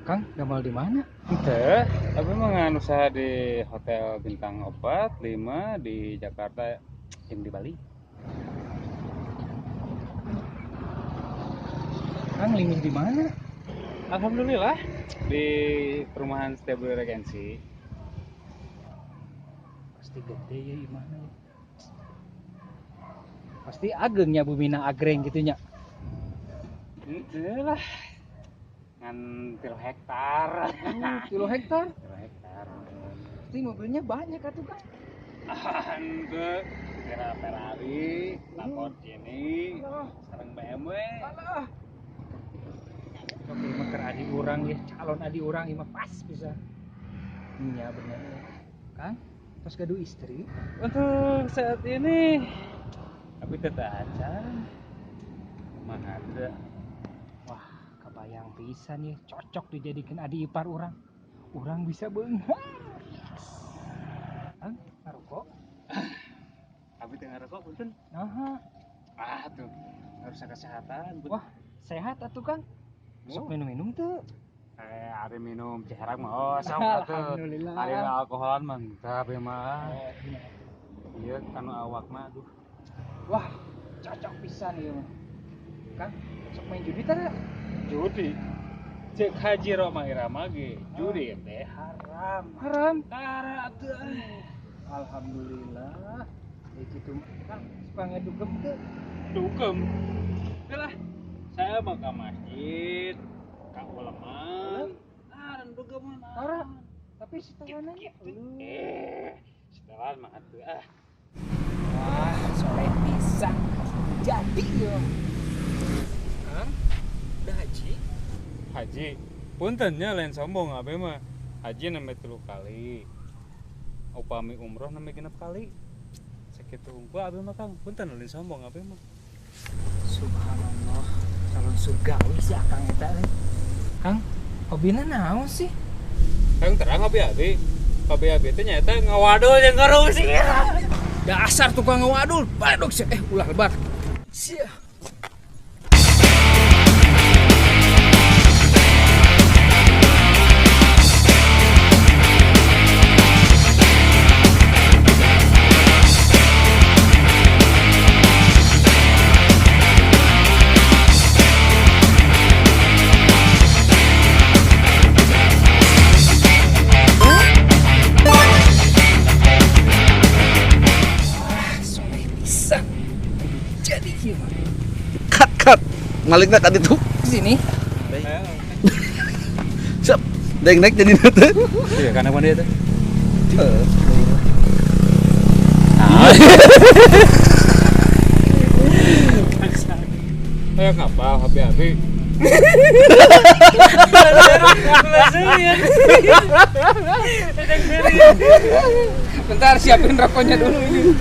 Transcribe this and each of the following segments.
Kang, damel di mana? Henteu, abi mah ngan usaha di hotel bintang 4, 5 di Jakarta jeung di Bali. Kang linggih di mana? Alhamdulillah di perumahan Setiabudi Regency. Pasti gede ya imahna ya. Pasti agengnya bumina agreng gitu nya. Henteu lah. Ngan 3 hektar. 3 hektar? 3 hektar. Pasti mobilnya banyak atuh Kang. Henteu, kira Ferrari, Lamborghini, sareng BMW. Alah. Oke, mah keur adi urang ya, calon adi urang ieu mah pas bisa. Nya bener ya. Kang, tos gaduh istri? Untuk saat ini tapi teteh acan. Kumaha teh? Wah, kebayang pisan ya, cocok dijadikan adi ipar urang. Urang bisa beunghar. Yes. Kang, ngarokok? Abi teh ngarokok punten. Naha. Ah tuh, ngarusak kesehatan. Wah, sehat atuh Kang. Sok minum-minum tuh. Ari minum ciherang mah oh sok atuh. Alhamdulillah. Ari alkoholan mah henteu abi mah. Ieu kanu awak mah aduh. Wah, cocok pisan ieu mah. Kang, sok main judi teh? Judi. Cek Haji Rhoma Irama ge, judi teh haram. Haram? Tara atuh. Alhamdulillah. Ya gitu. Kang, suka ngedugem teu? Dugem. Teu lah. Saya mah ke masjid, ka ulama. Ah, dan dugem mah. Tara. Tapi setelannya Setelan mah atuh ah. Wah, soleh pisan. Jadi yo. Kang, udah haji? Haji. Punten nya lain sombong abi mah. Haji nembe 3 kali. Upami umroh nembe 6 kali. Sakitu unggul abi mah Kang. Punten lain sombong abi mah. Subhanallah, calon surgawi si Akang eta euy. Kang, hobina naon sih? Kang terang hobi abi. Hobi abi teh nyaeta ngawadul jeung korupsi. Dasar tukang ngawadul, baledog sia. Ulah lebar. Sia. Cut, malikna tadi tuh. Sini. Siap. Deng naik jadi nanti. Iya, karena mana itu? Ayo ngapal habi-habi. Bentar, siapin rokoknya dulu ini.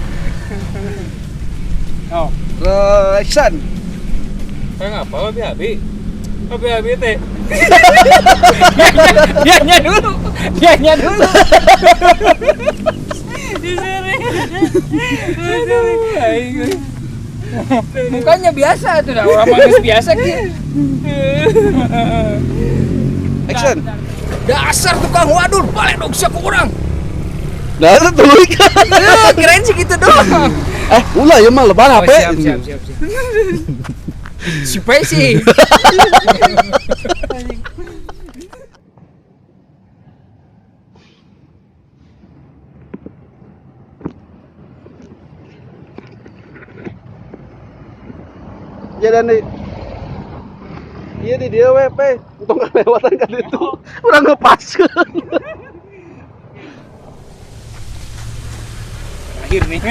Oh, action. Kayak ngapa habi-habi? Habi-habi teh. Dianya dulu. Dianya dulu. Di sini. Mukanya biasa tuh dah, orang manis biasa ki. Action. Dasar tukang wadul, balik dong siapa orang. Nah, itu tuluy. Kirain sih gitu doang. Ulah ya mah lebar HP. Siap, siap, siap. Supaya sih. Ya dan iya di dia WP, untung kelewatan kan itu, orang ngepaskeun. Terakhir nih.